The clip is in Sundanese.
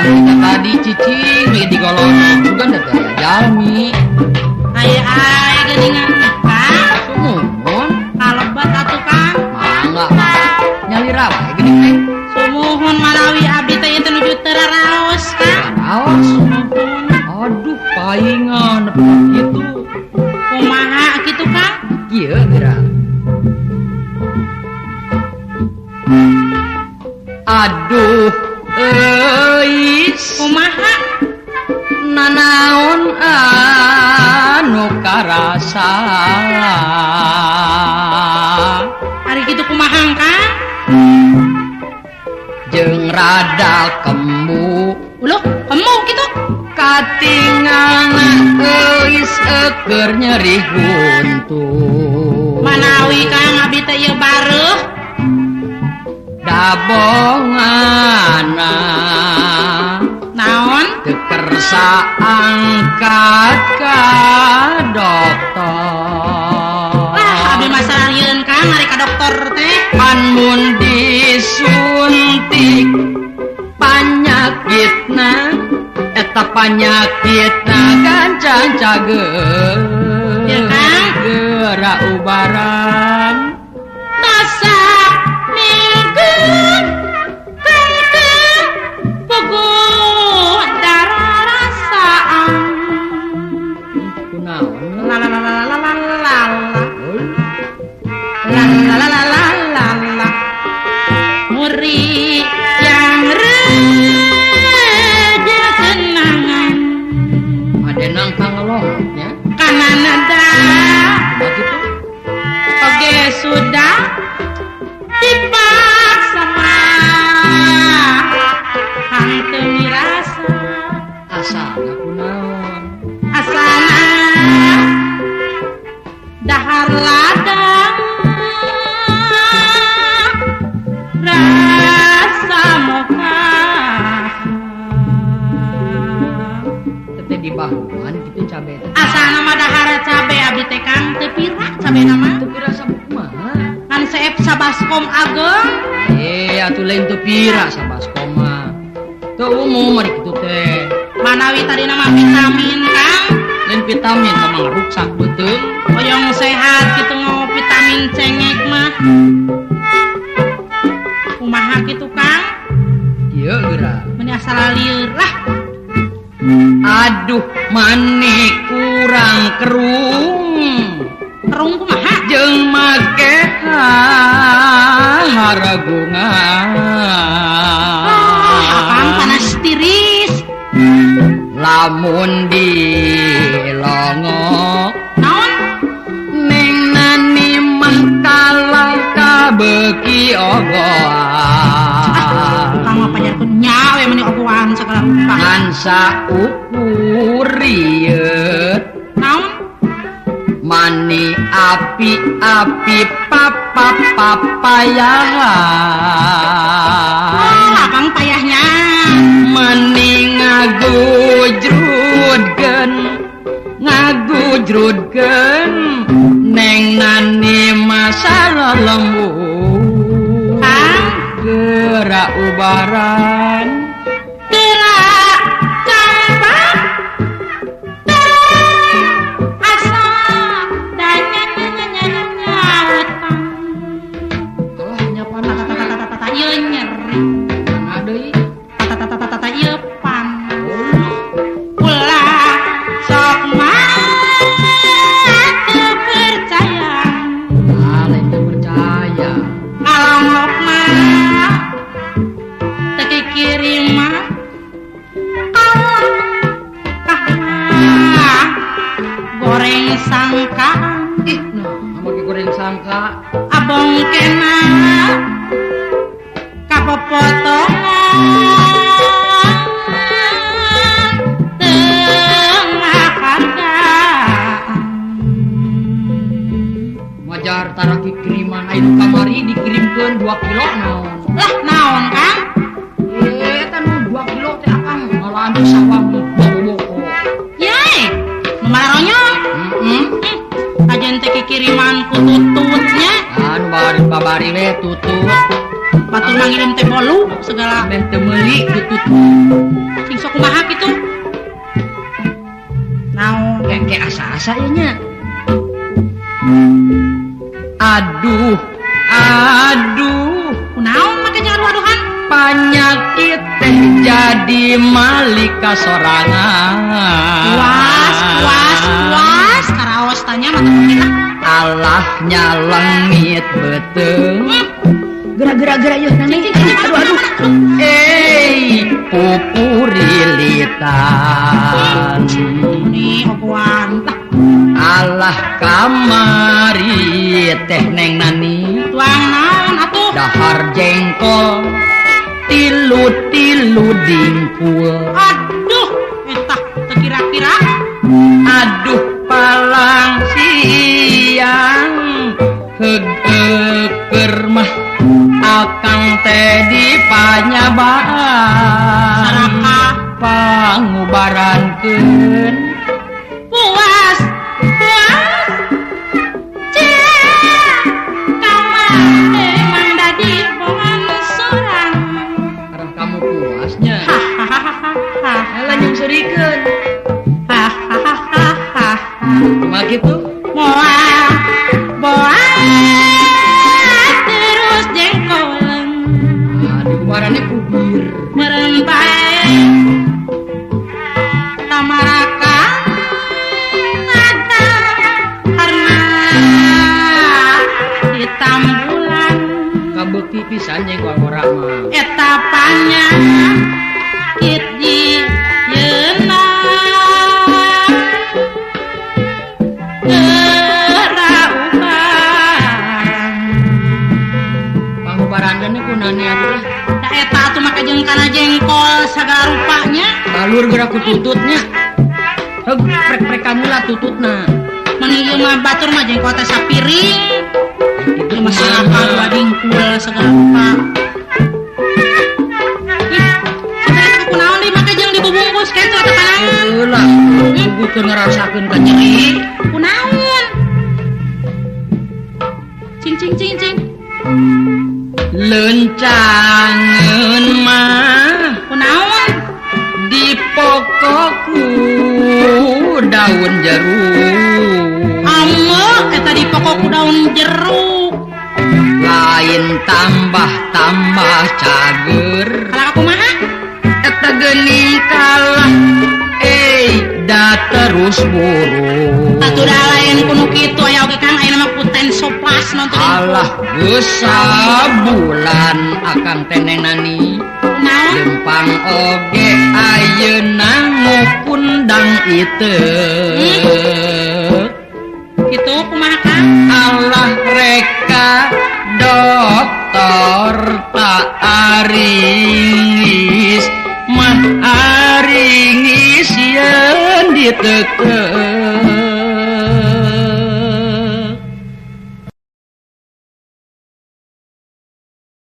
Akang kita tadi cicing we digolong bukan da teh jalmi. Ai geuningan Kang. Sumuhun. Kalebat atuh Kang. Mangga. Nyalira wae geuning teh. Sumuhun manawi abdi teh ieu nuju teu raraos Kang. Raraos. Sumuhun. Aduh paingan kitu. Kumaha kitu Kang? Kieu geura. Aduh euis kumaha nanaon anu karasa ari kitu kumaha Kang? Jeung rada kembu uluh kembu kitu katingalna euis keur nyeri huntu manawi Kang abdi teh ieu bareuh dabongana naon teu kersa angkat ka dokter. Lah abdi mah sararieun Kang ari ka dokter teh pan mun disuntik panyakitna eta panyakitna gancang cager ya Kang geura ubaran tasa mingkeun kangkeu puguh dararasaan kunaon la la la la la la la la la la la la la muri yang reja kenangan adenang pangelongnya kanan ada begitu oke sudah dipaksa mah hanteu mirasa asana kunaon asana dahar ladang rasa moka teh di bahuan kitu cabe teh asana mah dahar cabe abdi teh Kang teu pira cabena mah teu pira sakumaha kan seep sabaskom ageng atuh lain teu pira sabaskom mah teu umum ari kitu teh manawi tadina mah vitamin Kang lain vitamin sama ngaruksak beuteung hoyong sehat kitu ngomong vitamin cengek mah kumaha kitu Kang ieu geura meni asal lieur lah aduh mani kurang kerung kerung kumaha jeung make haragungan apaan panas tiris lamun dilongo naon neng nani mah kalah kabeuki ogoan Kang mah pajarkeun nyawe meni ogoan sagala rupa ngan saukur rieut naon mani api-api papapayahan ah, Kang payahnya mani ngagujrudkeun ngagujrudkeun neng nani masalah lembut Kang geura ubaran geura campak asa danyanyanyanyanyautan kalah nyapana tata ieu nyeri mana deui tata tata ieu panas ulah sok mah teu percaya ah lain teu percaya ngalongok mah teu kikirim mah kalah goreng sangkaan ih nah make goreng sangka abong kena kapopotongan tengah hargaan majar taraki kiriman aya nu kamari dikirimkeun 2 kilo naon lah naon Kang eta nu 2 kilo teh akang malahan di sawah boboko yai nu mararonyong heeh kajen teh kikiriman ku tututnya anu bari babari we tutut batur mangirim teh bolu segala meh teu meuli tutut. Sing sok kumaha kitu? Naon? Kengke asa-asa ieu nya. Aduh, aduh, kunaon make jeung aduh-aduhan? Panyakit teh jadi malika sorangan. Puas, puas, puas, karaos tanya mata kita. Allah nyalengit beuteung. Gerak-gerak-gerak yeuh nani. Aduh aduh. Pupurilitan. Nih ogoan tah. Alah kamari teh neng nani. Tuang naon atuh? Dahar jengkol tilu-tilu dingkul. Aduh, eta teu kira-kira. Aduh palang siang heueuh mah akang teh di panyabaan saraka pangubarankeun. Puas puas cek kamar emang dadi bongan sorang. Karena kamu puasnya hahaha lanjut serikeun hahaha kumaha kitu moal boa terus jengkolan. Nah, dikubarannya kubir meureun bae tamaraka ada karena ditambulan kabeuki pisan jengkol ngora mah eta panyakit jieuna eta atuh make jeung kana jengkol sagala rupanya balur geura ku tututnya. Heug prek-prekan heula tututna. Mani ieu mah batur mah jengkol teh sapiring. Itu mah salapa dua dingkul sagala rupa. Ih, kunaon deui make jeung dibubungkus kitu atuh kanaon? Heulah, kudu ngarasakeun ka nyeri. Kunaon? Cing cing cing cing. Lencangeun mah kunaon di pokokku daun jeruk. Ame eta di pokokku daun jeruk. Lain tambah-tambah cager. Kalah kumaha? Eta geuning kalah da terus buruk. Atuh da lain kuno kitu aya oge Kang ayeuna mah puten soplas nonton. Alah geus sabulan akang teh neng nani. Naon? Lempang oge ayeuna ngukundang iteuk. Kitu kumaha Kang? Alah reka doktor tak aringis mah aringis yeun diteukeup.